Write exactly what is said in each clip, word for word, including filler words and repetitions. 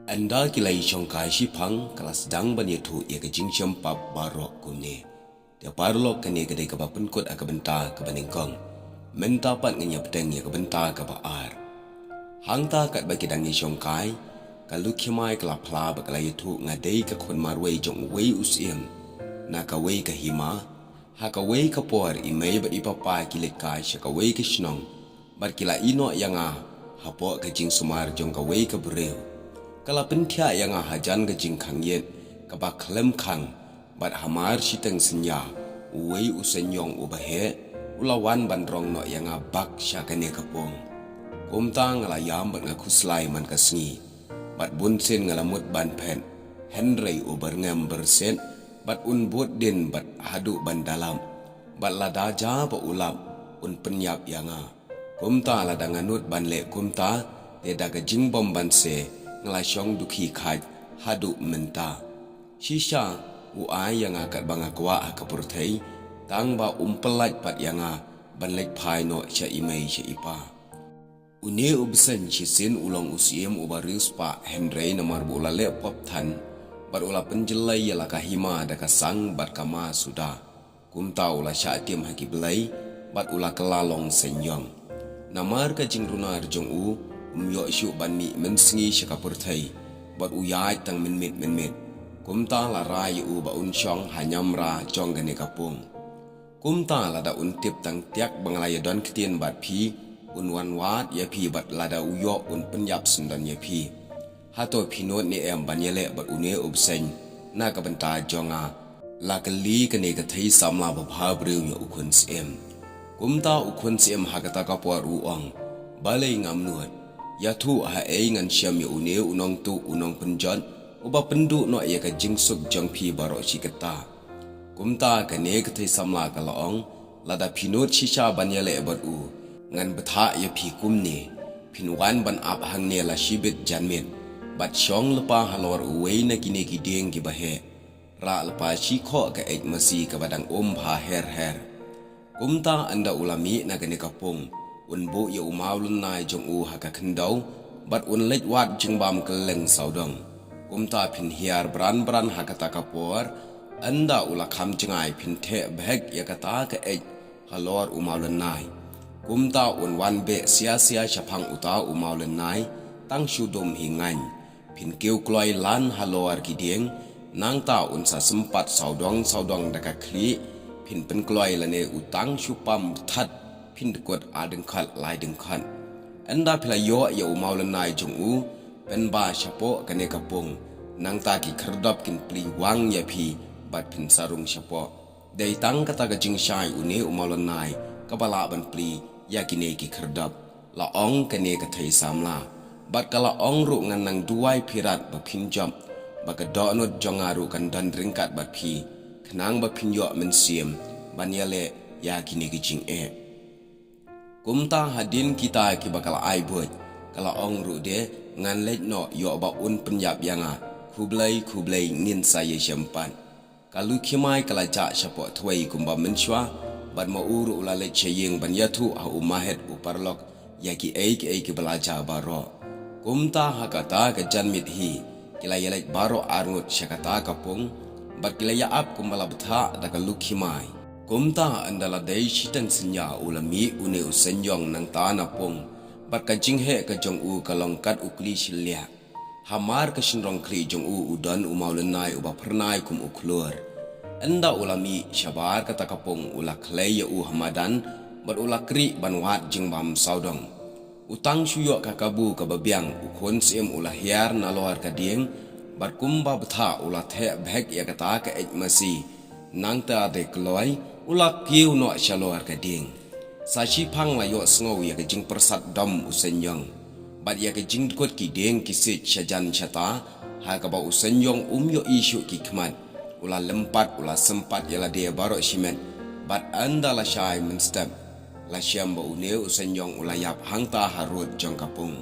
Ynda ki la ïashongkai shiphang, ka la sdang ban ïathuh ïa ka jingshimpap baroh kumne. Te paralok, kane ka dei kaba pynkut ha ka bynta kaba nyngkong. Mynta pat ngan ïa bteng ïa ka bynta kaba ar. Hangta katba ki dang ïashongkai, ka Lukhimai ka la phla bad ka la ïathuh, nga dei ka khun marwei jong uwei u syiem na kawei ka hima. Ha kawei ka por i mei bad i papa ki leit kai sha kawei ka shnong, bad ki la ïehnoh ïa nga hapoh ka jingsumar jong kawei ka briew. Ka la pynthiah ïa nga hajan ka jingkhang ïit kaba khlem khang, bad hamar shiteng synñia, uwei u seiñong uba heh u la wan ban rong noh ïa nga bak sha kane ka pung. Kumta nga la ïam bad nga khuslai man ka sngi, bad bunsien nga la mut ban phet, hynrei u byrngem byrsit bad un bud dien bad haduh ban da lap, bad lada ja ba u lap, un pynïap ïa nga. Kumta lada nga nud ban leh kumta, te da ka jingbym banse nga la shong dukhi khait haduh mynta. Shisha u ai ïa nga katba nga kwah ha ka pyrthei, tang ba um pyllait pat ïa nga ban leit phai noh sha i mei sha i pa. Une u bseiñ shisien u long u syiem uba riewspah, hynrei namar ba u la leh pop than bad u la pynjyllei ïa la ka hima da ka sang bad ka ma suda, kumta u la shah tim ha ki blei bad u la kylla long seiñong. Namar ka jingrunar jong u, um ïoh shuh ban mih mynsngi sha ka pyrthei, bad u ïaid tang mynmiet mynmiet. Kumta la rai ïa u ba un shong ha ñiamra jong kane ka pung. Kumta lada un tip tang tiak ba nga la ïadon ktien bad phi, un wan wad ïa phi, bad lada u ïoh, un pynïap syndon ïa phi. Hato phi nud ne em ban ïaleh bad une u bseiñ na ka bynta jong nga? La kylli kane ka thei samla babha briew ïa u khun syiem. Kumta u khun syiem ha kata ka por u ong, balei ngam nud? Ïathuh haei ngan shem ïa une u nongtuh u nongpynjot uba pynduh noh ïa ka jingsuk jong phi baroh shi katta? Kumta kane ka thei samla ka la ong, lada phi nud shisha ban ïaleh bad u, ngan bthah ïa phi kumne. Phin wan ban ap hangne la shibit janmiet, bad shong lypa halor uwei na kine ki dieng kiba heh. Rah lypa shi khoh ka eit masi kaba dang um bha her her. Kumta ynda u la mih na kane ka pung, un buh ïa u mawlynnai jong u ha ka khyndew, bad un leit wad jingbam kylleng sawdong. Kumta phin hiar bran bran ha kata ka por, ynda u la kham jngai phin theh bhek ïa kata ka eit halor u mawlynnai. Kumta un wan beh sia sia shaphang uta u mawlynnai, tang shu dum hi ngaiñ. Phin kiew kloi lan halor ki dieng, nangta un sa sympat sawdong sawdong da ka khlieh, phin pynkloi lane u tang shu pam bthat, phin dkut ar dyngkhat lai dyngkhat. Ynda phi la ïoh ïa u mawlynnai jong u, pynba shapoh kane ka pung, nangta ki khyrdop kin plie wang ïa phi, bad phin sa rung shapoh. Dei tang kata ka jingshai une u mawlynnai kaba lah ban plie ïa kine ki khyrdop, la ong kane ka thei samla. Bad ka la ong ruh, ngan nang duwai pyrshah ba phin jop, ba ka dohnud jong nga ruh kan don ryngkat bad phi, khnang ba phin ïoh mynsiem ban ïaleh ïa kine ki jingeh. Kumta hadien kita kiba ka la ai buit, ka la ong ruh de, ngan leit noh, ïoh ba un pynïap ïa nga. Khublei khublei, ngin sa ïashem pat. Ka Lukhimai ka la jah shapoh thwei kumba mynshuwa, bad ma u ruh u la leit sha ïing ban ïathuh ha u Mahet u paralok ïa kiei kiei kiba la jah baroh. Kumta ha kata ka janmiet hi, ki la ïaleit baroh arngut sha kata ka pung, bad ki la ïa ap kumba la bthah da ka Lukhimai. Kumta ynda la dei shiteng synñia u la mih une u Seiñong nangta na pung, bad ka jingheh ka jong u ka long kat u kli shiliah. Hamar ka shynrong khlieh jong u u don u mawlynnai uba phyrnai kum u khlur. Ynda u la mih shabar kata ka pung u la khlei ïa u ha madan, bad u la khrih ban wad jingbam sawdong. U tang shu ïoh ka kabu kaba biang, u khun syiem u la hiar nalor ka dieng, bad kumba bthah u la theh bhek ïa kata ka eit masi. Nangta de kloi u la kiew noh shalor ka dieng. Sa shiphang la ïohsngew ïa ka jingpyrsad dom u Seiñong, bad ïa ka jingdkut ki dieng ki siej shajan shata, ha kaba u Seiñong um ïohi shuh ki khmat. U la lympat, u la sympat ïa lade baroh shimet, bad ynda la shai mynstep, la shem ba une u Seiñong u la ïap hangta harud jong ka pung.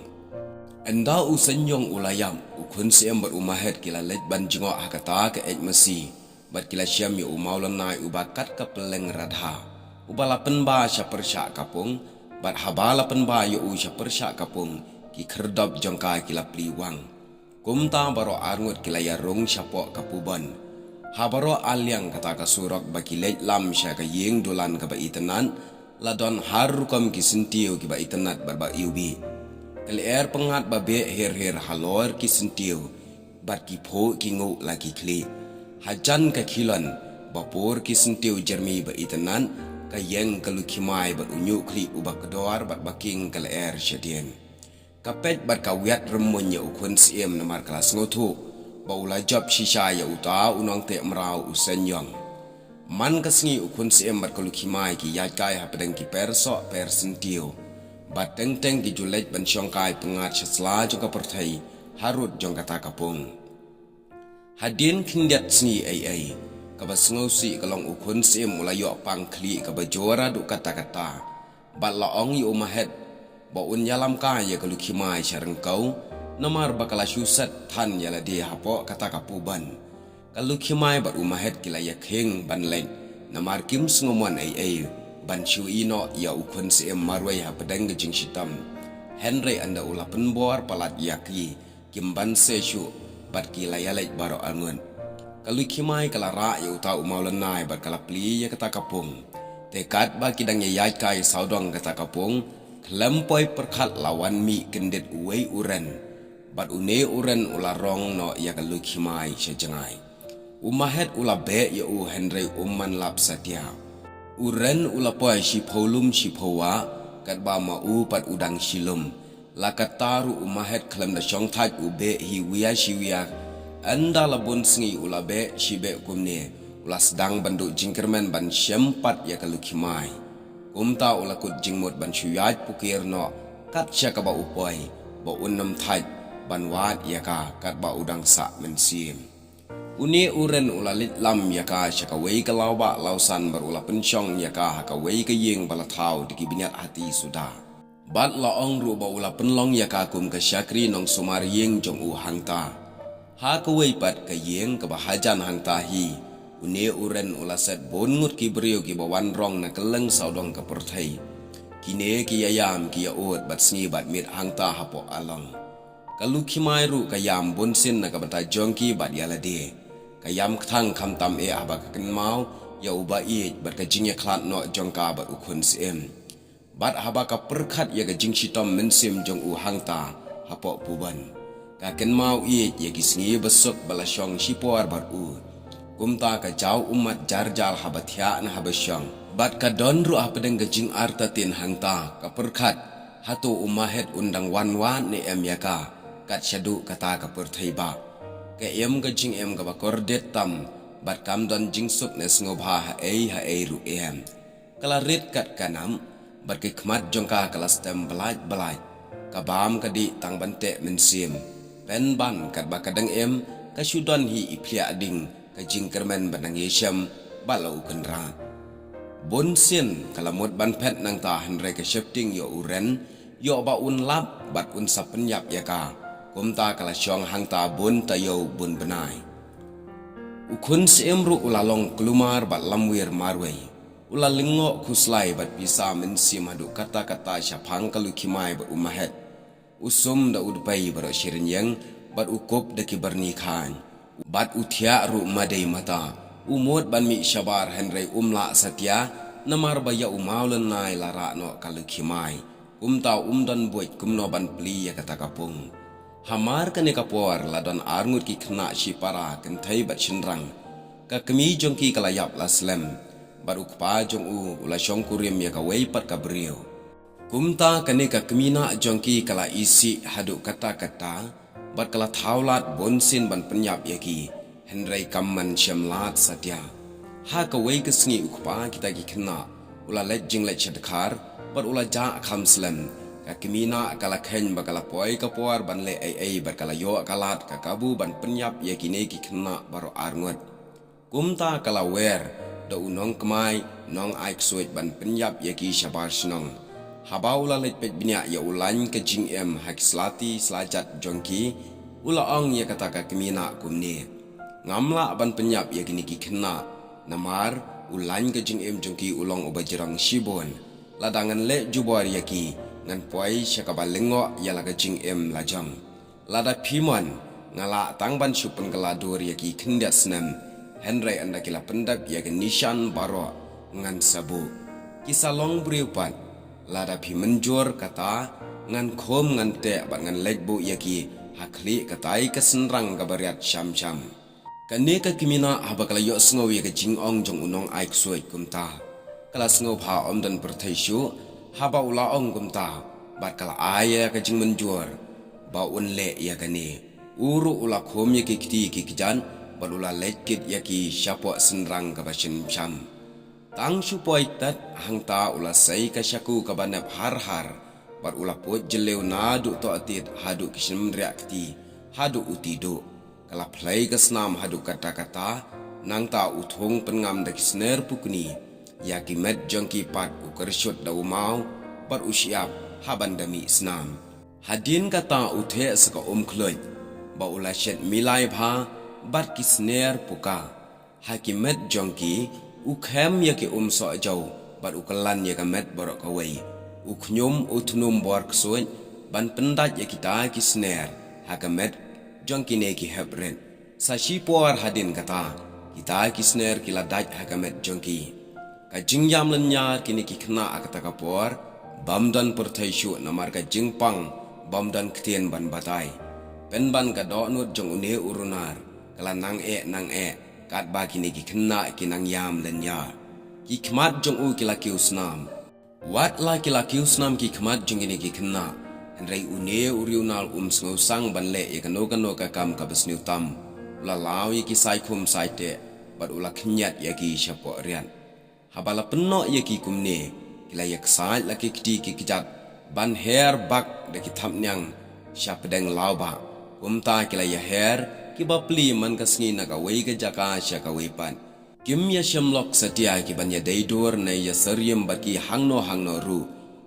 Ynda u Seiñong u la ïap, u khun syiem bad u Mahet ki la leit ban jngoh ha kata ka eit masi, bad ki la shem ïa u mawlynnai uba kat ka pylleng radha, uba la pynba sha pyrshah ka pung, bad haba la pynba ïa u sha pyrshah ka pung, ki khyrdop jong ka ki la plie wang. Kumta baroh arngut ki la ïarung shapoh ka pubon. Ha baroh arliang kata ka surok ba ki leit lam sha ka ïing dulan kaba itynnad, la don har rukom ki syntiew kiba itynnad bad ba iwbih. Ka lyer pyngngad ba beh her her halor ki syntiew, bad ki phuh ki nguh la ki khlieh. Hajan ka khilon ba pur ki syntiew jermi ba itynnad, ka ïeng ka Lukhimai bad u ñiuh khlieh uba kdor bad ba king ka lyer shadien. Ka peit bad ka wiat rymmuiñ ïa u khun syiem namar ka la sngewthuh ba u la jop shisha ïa uta u nongteh mraw u Seiñiong. Man ka sngi u khun syiem bad ka Lukhimai ki ïaid kai hapdeng ki per soh per syntiew. Bad teng teng ki ju leit ban shong kai pyngngad sha sla jong ka pyrthei harud jong kata ka pung. Hadien khyndiat sngi ei ei, kaba sngewsih ka long u khun syiem u la ïoh pang khlieh kaba jur haduh katta katta. Bad la ong ïa u Mahet ba un ïalam kai ïa ka Lukhimai sha ryngkew, namar ba ka la shu set than ïa lade hapoh kata ka pubon. Ka Lukhimai bad u Mahet ki la ïakhing ban leit, namar kim sngewmon ei ei ban shu ïeh noh ïa u khun syiem marwei hapdeng ka jingshitom. Hynrei ynda u la pynbor palat ïa ki, kim banse shuh bad ki la ïaleit baroh arngut. Ka Lukhimai ka la rah ïa uta u mawlynnai bad ka la plie ïa kata ka pung. Te katba ki dang ïaid kai sawdong kata ka pung, khlem poi pyrkhat la wan mih kyndit uwei u ren. Bad une u ren u la rong noh ïa ka Lukhimai sha jngai. U Mahet u la beh ïa u hynrei um man lap satia. U ren u la poi shiphew lum shiphew wah, katba ma u pat u dang shi lum. La katta ruh u Mahet khlem da shong thait u beh hi wia shi wia. Ynda la bun sngi u la beh shibeh kumne, u la sdang ban duh jingkyrmen ban shem pat ïa ka Lukhimai. Kumta u la kut jingmut ban shu ïaid pukir noh kat sha kaba u poi, ba un ym thait ban wad ïa ka katba u dang sah mynsiem. Une u ren u la leit lam ïa ka sha kawei ka lawbah lawsan bad u la pynshong ïa ka ha kawei ka ïing ba la thaw da ki bniat hati suda. Bad la ong ruh ba u la pynlong ïa ka kum ka shakri nongsumar ïing jong u hangta. Ha kawei pat ka ïing kaba hajan hangta hi, une u ren u la set bun ngut ki briew kiba wan rong na kylleng sawdong ka pyrthei. Kine ki ïa ïam ki ïa ud bad sngi bad miet hangta hapoh along. Ka Lukhimai ruh ka ïam bunsien na ka bynta jong ki bad ïa lade. Ka ïam kthang khamtam eh haba ka kynmaw ïa u ba ïeit bad ka jingïakhlad noh jong ka bad u khun syiem. Bad haba ka pyrkhat ïa ka jingshitom mynsiem jong u hangta hapoh pubon, ka kynmaw ïeit ïa ki sngi ba suk ba la shong shipor bad u. Kumta ka jaw ummat jar jar haba thiah ne haba shong. Bad ka don ruh hapdeng ka jingartatien hangta, ka pyrkhat, hato u Mahet un dang wan wad ne em ïa ka kat shaduh kata ka pyrthei ba. Ka im ka jingim kaba kordit tam, bad kam don jingsuk ne sngewbha ha ei ha ei ruh em. Ka la rit kat ka nam, bad ki khmat jong ka ka la stem blait blait. Ka bam ka dih tang ban teh mynsiem. Pynban katba ka dang im, ka shu don hi i phliah ding, ka jingkyrmen ba nang ïashem bad la u kynrad. Bunsien ka la mut ban phet nangta hynrei ka sheptieng ïa u ren, ïoh ba un lap bad un sa pynïap ïa ka. Kumta ka la shong hangta bun taïew bun bnai. U khun syiem ruh u la long kulmar bad lamwir marwei. U la lyngngoh khuslai bad pisa mynsiem haduh katta katta shaphang ka Lukhimai bad u Mahet. U sum da u dpei baroh shi rynïeng, bad u kup da ki byrni khaiñ. Bad u thiah ruh ma dei mata. U mut ban mih shabar hynrei um lah satia, namar ba ïa u mawlynnai la rah noh ka Lukhimai. Kumta um don buit kumno ban plie ïa kata ka pung. Hamar kane ka por la don arngut ki khynnah shipara kynthei bad shynrang. Ka kmie jong ki ka la ïap la slem. Bad u kpa jong u u la shongkurim ïa kawei pat ka briew. Kumta kane ka kmie nah jong ki ka la isih haduh katta katta, bad ka la thaw lad bunsien ban pynïap ïa ki, hynrei kam man shem lad satia. Ha kawei ka sngi u kpa kita ki khynnah u la leit jingleit sha dkhar, bad u la jah kham slem. Ka kmie nah ka la kheiñ ba ka la poi ka por ban leh ei ei bad ka la ïoh ka lad ka kabu ban pynïap ïa kine ki khynnah baroh arngut. Kumta ka la wer da u nongkmai nongai ksuid ban pynïap ïa ki shabar shnong. Haba u la leit peit bniah ïa u lain ka jingim ha ki slati slajat jong ki, u la ong ïa kata ka kmie nah kumne, ngam lah ban pynïap ïa kine ki khynnah, namar u lain ka jingim jong ki u long uba jrong shibun. Lada ngan leh jubor ïa ki, ngan poi sha kaba lyngngoh ïa la ka jingim la jong. Lada phi mon, Nga lah tang ban shu pynkylla dur ïa ki khyndiat snem, hynrei ynda ki la pyndep ïa ki nishan baroh ngan sa buh. Ki sa long briew pat. Lada phi mynjur kata, ngan khum, ngan teh bad ngan leit buh ïa ki ha khlieh katai ka synrang kaba riat sham sham. Kane ka kmie haba ka la ïohsngew ïa ka jingong jong u nongai ksuid kumta, ka la sngewbha, ym don pyrthei shuh haba u la ong kumta, bad ka la ai ïa ka jingmynjur ba un leh ïa kane. U ruh u la khum ïa ki kti ki kjat bad u la leit kit ïa ki shapoh synrang kaba shim sham. Tang shu poi tat hangta u la sei ka shaku kaba nep har har, bad u la put jylliew naduh tohtit haduh ki shynriah kti, haduh u tih duh. Ka la phlei ka snam haduh katta katta, nangta u thung pynngam da ki sner pukni. Ïa ki met jong ki pat u kyrshut da u maw, bad u shyiap ha ban da mih snam. Hadien kata u theh sa ka um khluit, ba u la shet milai bha bad ki sner puka. Ha ki met jong ki, u khem ïa ki um soh jaw, bad u kyllan ïa ka met baroh kawei. U khñium u thnum bor ksuid ban pyndait ïa kita ki sner ha ka met jong kine ki hep rit. Sa shipor hadien kata, kita ki sner ki la dait ha ka met jong ki. Ka jingïam lynñiar kine ki khynnah ha kata ka por, bym don pyrthei shuh namar ka jingpang bym don ktien ban batai. Pynban ka dohnud jong une u runar ka la nang eh nang eh, katba kine ki khynnah ki nang ïam lynñiar. Ki khmat jong u ki la kiew snam. Wat la ki la kiew snam ki khmat jong kine ki khynnah, hynrei une u riewnar um sngewsang ban leh ïa kano kano ka kam kaba sniew tam. U la law ïa ki sai khum sai teh, bad u la khynñiat ïa ki shapoh riat. Haba la pynnoh ïa ki kumne, ki la ïaksaid la ki kti ki kjat ban her bak da ki thapniang sha pdeng lawbah. Kumta ki la ïaher ki bapli man ka sngi na kawei ka jaka sha kawei pat. Kim ïashem lok satia ki ban ïadei dur ne ïasyriem bad ki hangno hangno ruh.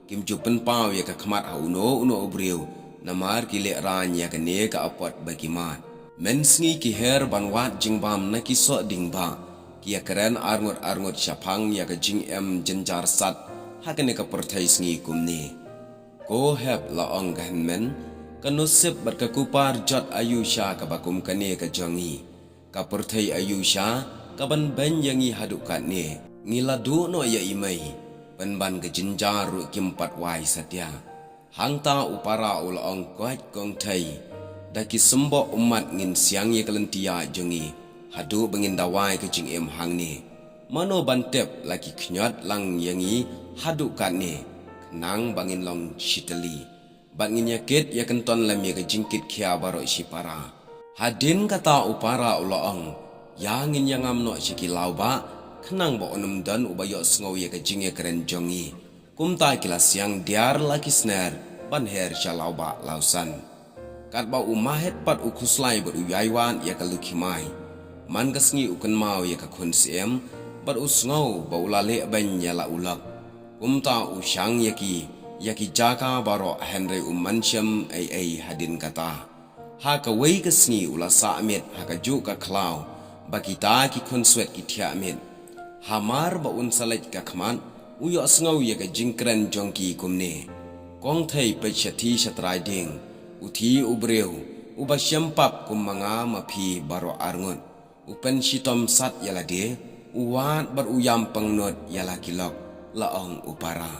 Kim ju pynpaw ïa ka khmat ha uno uno u briew, namar ki lehraiñ ïa kane ka apot ba ki mad. Mynsngi ki her ban wad jingbam na ki soh ding bah. Ki ïakren arngut arngut shaphang ïa ka jingem jynjar sat ha kane ka pyrthei sngi kumne. Ko hep, la ong ka hynmen, ka nusip bad ka kupar jot aïu sha kaba kum kane ka jong ngi. Ka pyrthei aïu sha kaban beiñ ïa ngi haduh katne. Ngi la duh noh ïa i mei, pynban ka jynjar ruh kim pat wai satia. Hangta u para u la ong, koit kong thei, da ki symboh ummat ngin siang ïa ka lynti ïaid jong ngi haduh ba ngin da wai ka jingim hangne. Mano ban tip la ki khñiot lang ïa ngi haduh katne, khnang ba ngin long shitylli. Bad ngin ïakit ïakynton lem ïa ka jingkit khia baroh shipara. Hadien kata u para u la ong, ïa ngin ïa ngam noh sha ki lawbah, khnang ba un ym don uba ïohsngew ïa ka jingïakren jong ngi. Kumta ki la siang diar la ki sner ban her sha lawbah lawsan. Katba u Mahet pat u khuslai bad u ïai wad ïa ka lukhi mai. Man ka sngi u kynmaw ïa ka khun syiem bad u sngew ba u la leh beiñ ïa la u lok. Kumta u shang ïa ki ïa ki jaka baroh, hynrei um mynshem ei ei hadien kata. Ha kawei ka sngi u la sah miet ha kajuh ka khlaw ba kita ki khun swet ki thiah miet. Hamar ba un sa leit ka khmat, u ïohsngew ïa ka jingkren jong ki kumne, kong thei, peit shathie sha trai dieng, u thie u briew uba shem pap kum ma nga ma phi baroh arngut. U pynshitom sat ïa lade, u wad bad u ïam pangnud ïa la ki lok, la ong u para.